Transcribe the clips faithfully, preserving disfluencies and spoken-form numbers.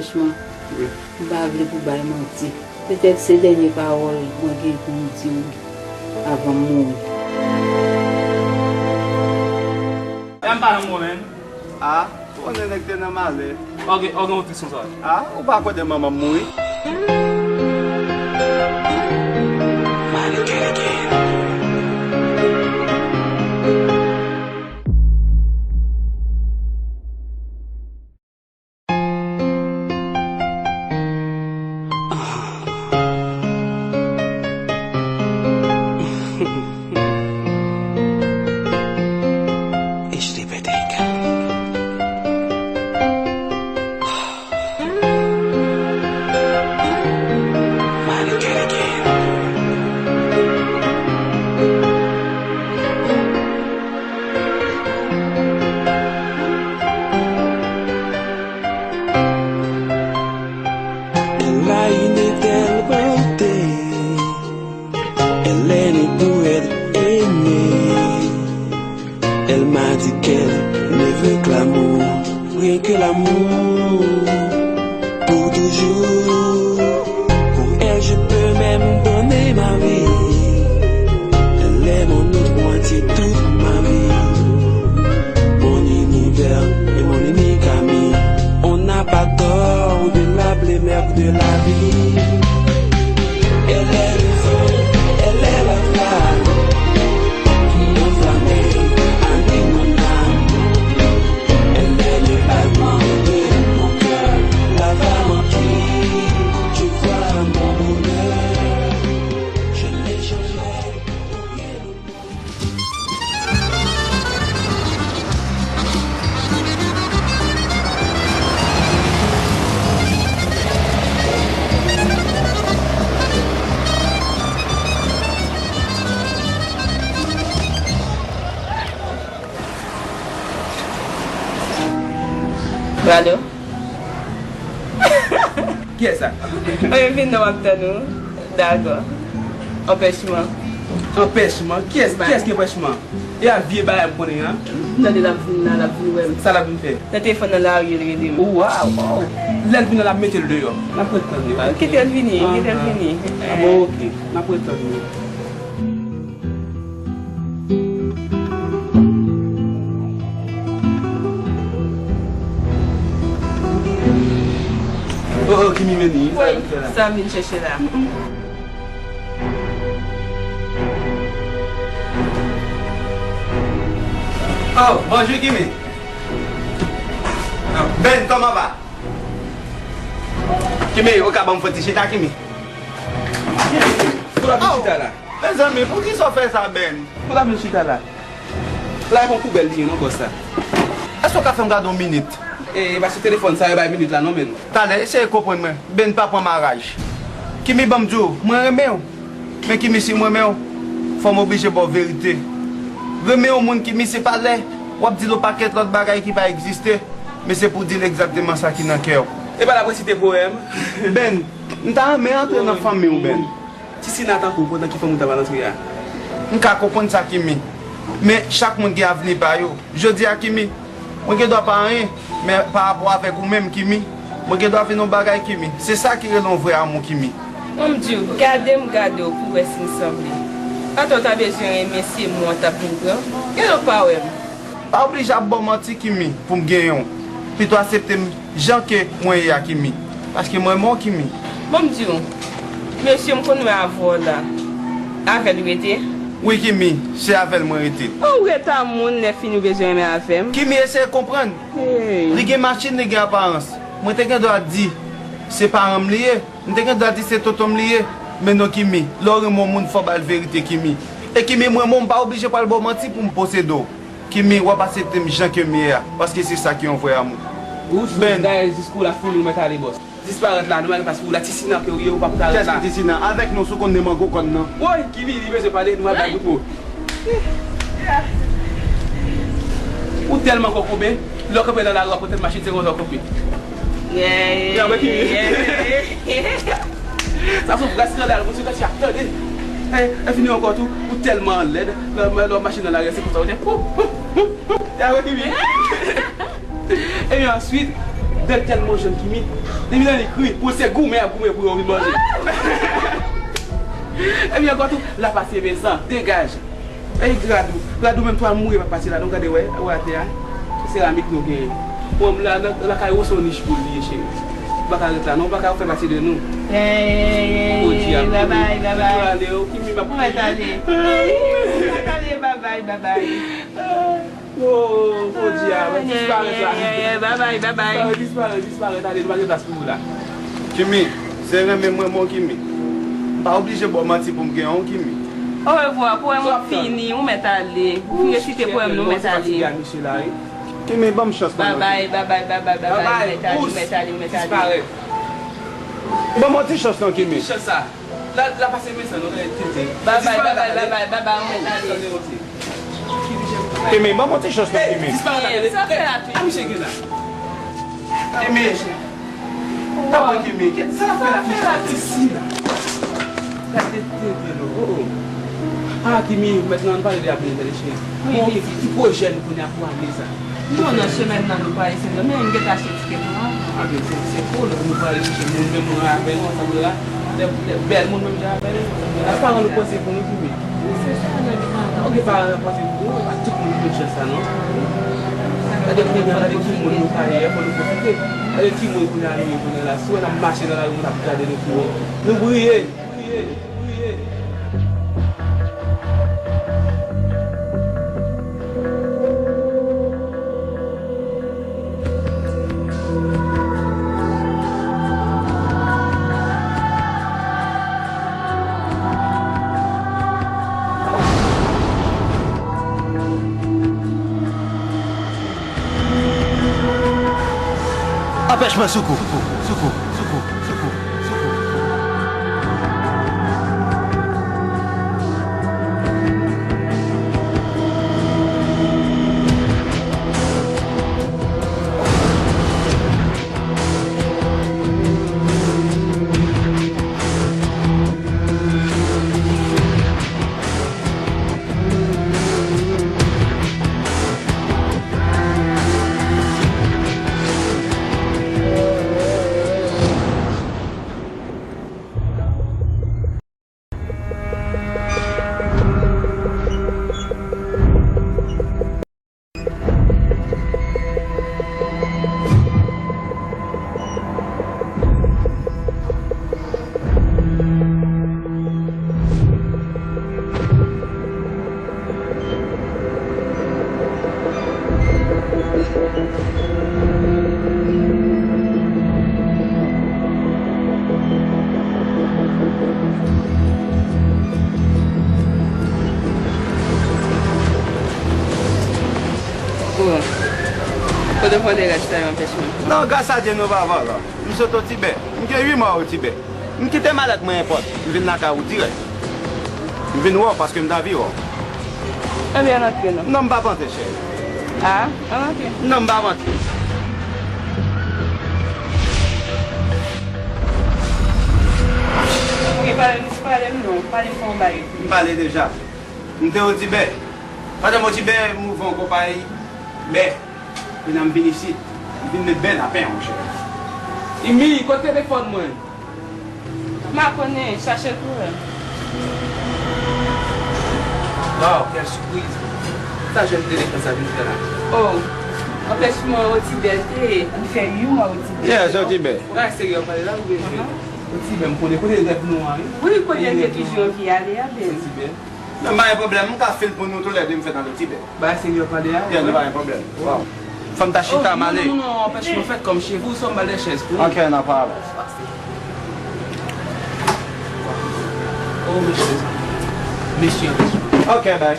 Franchman, m pa vle pou bay manti. Petèt se dènye pawòl mwen gen pou m di w avan m mouri. Lè m pa nan moman. Ah, ou konnen nèg te nan malè. Ok, ok, yon tris konsa. Ah, ou pa kwè demen manman m mouri? Elle a une telle beauté, elle est née pour être aimée. Elle m'a dit qu'elle ne veut que l'amour, rien que l'amour, pour toujours. Pour elle, je peux même donner ma vie. Elle est mon autre moitié, toute ma vie. Mon univers et mon unique ami. On n'a pas tort de l'appeler mère de la vie. Elle est le feu, elle est la flamme qui enflamme, anime mon âme. Elle est le battement de mon cœur, la femme en qui je vois mon bonheur. Je n'échangerai pour rien au monde. Brado. Kiyès sa? Mwen vin nan, w ap tann ou. Dakò. Anpèchman. Anpèchman? Kiyès, kiyès ki anpèchman? E a vye bagay m konnen an? M tande l ap vin la, l ap vin wè m. Sa l ap vin fè? Nan telefòn nan lari, l rele m. Waw, waw. Lè l vin la, l ap mete l deyò. N ap ret tann li. Kite l vini, kite l vini. Ah bon, ok. N ap ret tann li. Oh, oh, Kimi vini. Wi, sa m vin chèche la. Oh, bonjou, Kimi. Ben, kòman va? Kimi, ou ka ban m fon ti chita, Kimi? Pou la vin chita la. Mezanmi, poukisa w fè sa, Ben? Pou la vin chita la. La e yon poubèl li ye non, bòs la. Èske w ka fè m gade yon minit? E, e pa sou telefòn sa yo bay minit la non, men. Talè, eseye konprann mwen. Ben pa pran maraj. Kimi, ban m di w, mwen renmen w. Men Kimi, si m renmen w, fò m oblije ba w verite. Renmen yon moun, Kimi, se pa lè w ap di l yon pakèt lòt bagay ki pa egziste, men se pou w di l egzakteman sa ki nan kè w. E pa l ap resite powèm. Ben, m ta renmen antre nan fanmi w, Ben. Ti Sina tankou w, pandan ki fanmi w ta pral antre a? M ka konprann sa, Kimi. Men chak moun gen avni pa yo. Jodi a, Kimi, mwen gen dwa pa anyen, men pa rapò avèk ou menm, Kimi, mwen gen dwa vin yon bagay, Kimi. Se sa ki rele yon vrè amou, Kimi. Ban m di w, gade m gade w pou w wè si n sanble. Atò w ta bezwen renmen se mwen w t ap vin pran. Gade w pa wè m. Pa oblije ap ba w manti, Kimi, pou m genyen w. Pito aksepte m jan ke mwen ye a, Kimi. Paske mwen renmen w, Kimi. Ban m di w, mesye m konn wè avè w la, avè l ou rete? Wi, Kimi, se avè l mwen rete. Ou ret a moun, lè fini ou bezwen renmen avè m? Kimi, eseye konprann. Hey. Li gen machin, li gen aparans. Mwen te gen dwa di se paran m li ye. M te gen dwa di se tonton m li ye. Men non, Kimi, lè w renmen yon moun, fò w ba l verite, Kimi. E Kimi, mwen menm, m pa oblije pral ba w manti pou m posede w. Kimi, w ap aksepte m jan ke m ye a, paske se sa ki yon vrè amou. Ou sou dayè jis kou la fini, ou mèt ale, bòs. Disparèt la, nou mèt pase pou la, Ti Sina ke ou ye, ou p ap ka ret la. Kiyès ki Ti Sina? Avèk nou sou konn de mango kòn nan. Woy, Kimi, li bezwen pale, nou al bay bout mo. Ou tèlman kokobe, lè w kanpe nan lari, w ap konte machin, se konsa w kanpe. Yeah, yeah, yeah. Sa se yon vrè eskandal, mesye, tande. E, e fini ankò tou, ou tèlman lèd, lè, lè w mache nan lari, se konsa ou te. Ou, ou, ou, ou, te avèk li. Epi answit, Dèl tèlman jèn Kimi, depi lè li kri, pou se goumen ap goumen pou yo vin manje. Epi ankò tou, l ap pase men san, degaj. Ey, Gradou, Gradou menm tou al mouri pa pase la, non, gade wè, wè atè a. Seramik nou genyen. Bon, la, la, lakay ou se yon nich pou l ye, cheri. Ou pa ka ret la, non, ou pa ka fè pati de nou. Ey, ey, ey, ey, babay, babay. Ou mèt ale. Ey, ou mèt ale, babay, babay. Oh, jodi a, mwen disparèt la. Yeah, yeah, yeah, yeah. Bye bye, bye bye. Disparèt, disparèt, disparèt, ale, nou pa gen plas pou ou la. Kimi, se renmen mwen, mon Kimi. M pa oblije ba w manti pou m gen yon Kimi. Orevwa, pou wè mwen fini, ou mèt ale. Ou fin resite powèm nan, ou mèt ale. Kimi, ban m chans la, non. Bye bye, bye bye, bye bye, bye bye, ou mèt ale, ou mèt ale, ou mèt ale. Disparèt. Ban m yon ti chans non, Kimi. Ki chans sa? La, la pase men san non, tete. Bye bye, bye bye, bye bye, bye bye, ou mèt ale. Kimi, ban m yon ti chans non, Kimi. Disparèt la, tete. Sa fè la tou. A misye gen la. Kimi. Taban Kimi, sa fè la, Kimi, isi la. Gade tete non. Oh, oh. Ah, Kimi, mentnan ann pale de avenir, tande cheri. Wi, wi. Bon, ki, ki pwojè nou konnen pou ane sa? Non, nan semèn nan nou prale Sendomeng, m gentan achte tikè pou nou. Ah, men se, se cool, nou prale chèche moun, menm mwen avè nou, sa vre la. Lè, lè bèl moun menm jan avè nou, sa vre la. Paran nou panse pou nou, Kimi. Wi, se sa, nan di paran. Ok, paran nou panse pou nou, pa tout moun ki jwenn chans sa, non. Gade kounye a, gade ki moun nou ka ye, fò nou pwofite. Gade ki moun kounye a nou ye kounye a la. Si w wè n ap mache nan lari, moun ap gade nou ki moun. Nou briye! Anpèchman, soukou, soukou, soukou, soukou, soukou, soukou. Bon. Kote w pran degaj sa yo anpèchman? Non, gras a Dye nou pa vòlò. M sot Otibè. M gen uit mwa Otibè. M kite malèt mwen enpòt. M vin lakay ou dirèk. M vin wè w paske m t anvi wè w. Ebyen, antre non. Non, m p ap antre, cheri. A, ann antre. Non, m p ap antre. Wi, pale m, pale m non. Pale m fè yon bagay. M pale deja. M te Otibè. Pandan m Otibè, m ouvri yon konpayi bè. Kounye a m vin isit. M vin met bè lapen, monchè. Imi, kote telefòn mwen? M pa konnen, chache l pou wè. Waw, quelle surprise! Sa jèn telefòn sa vin fè la? Oh, anpèchman Otibè l te ye. Li fè uit mwa Otibè. Yeah, se Otibè. Ou ka serye w pale la, ou byen jwe? Otibè, m konnen kote rèv nou an, wi. Wi, kote l te toujou anvi ale a, byen. Otibè. Non, pa gen pwoblèm, m ka fè l pou nou toulède, m fèt nan Otibè. Ba serye w pale a. Yeah, nou pa gen pwoblèm. Waw. Fò m ta chita, m ale. Non, non, non, anpèchman fèt kòm cheve w, sò m ba de chèz pou ou. Ok, nan pa avans. Oh, mesye. Mesye, anpèchman. Ok, bay.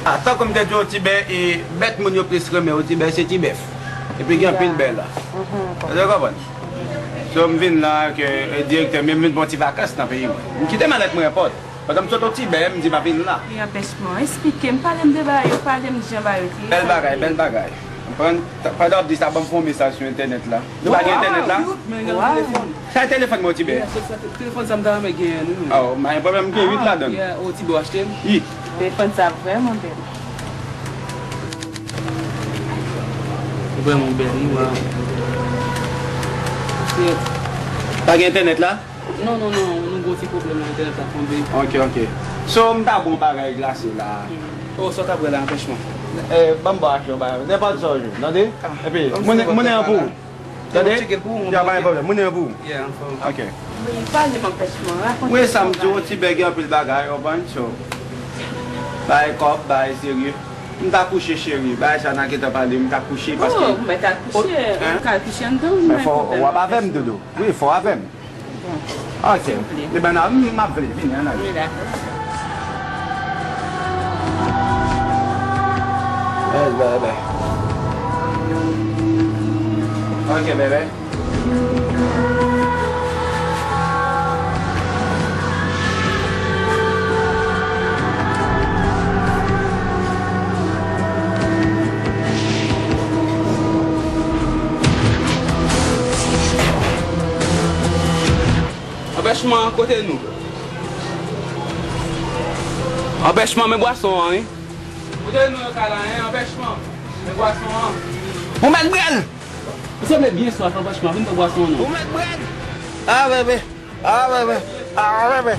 Ah, tankou m te di w, Otibè, e bèt moun yo plis renmen Otibè, se ti bèf. Epi gen anpil bè la. Ou te konprann? So, m vin la ke, e, direktè, men m vin pran ti vakans nan peyi mwen. M kite malèt mwen enpòt. Pandan m sot Otibè, m di m ap vin la. Wi, anpèchman. Eksplike m, pale m de bagay yo, pale m jan bagay yo te ye. Bèl bagay, bèl bagay. Konprann? Pandan w ap di sa, ban m fè yon mesaj sou entènèt la. Nou pa gen entènèt la? Men gen telefòn. Sa e telefòn mwen, Otibè? Yeah, se sa, te-, telefòn sa m ta renmen genyen, wi. Oh, pa gen pwoblèm, m gen uit ladan l. Yeah, Otibè w achte l? Wi. Telefòn sa vrèman bèl. Vrèman bèl, wi, waw. Se... Pa gen entènèt la? Non, non, non, nou gon ti pwoblèm nan entènèt la tonbe. Ok, ok. So, m ta bon bagay glase la. Oh, sa w ta pran la, anpèchman? Eh, ban m ba w aksyon, ba, nenpòt sa w jwenn, tande? Ah, epi, mounen an pou ou. Tande? Mounen an pou ou. Ya, pa gen pwoblèm, mounen an pou ou. Yeah, anfòm. Ok. Wi, pale m anpèchman, rakonte. Wi, sa m di w, ti bèg anpil bagay, w konprann? So, bay kòb, bay serye. M ta kouche, cheri. Bagay sa n a gentan pale, m ta kouche, paske... Oh, mwen ka kouche. Hein? Ou ka kouche anndan, wi, men fò w ap avè m, Doudou. Wi, fò w avè m. Bon. Ok. Souple. Ebyen, m ap vini, ann ale. Wi, dakò. Yes, bebe. Ok, bebe. Anpèchman, kote nou? Anpèchman, men bwason an, wi. Kote nou yo ka la, en? Anpèchman, men bwason an. Ou mèt bwè l! Ou sanble byen swaf, anpèchman, vin pran bwason an non. Ou mèt bwè l! Ah, bebe! Ah, bebe! Ah, bebe!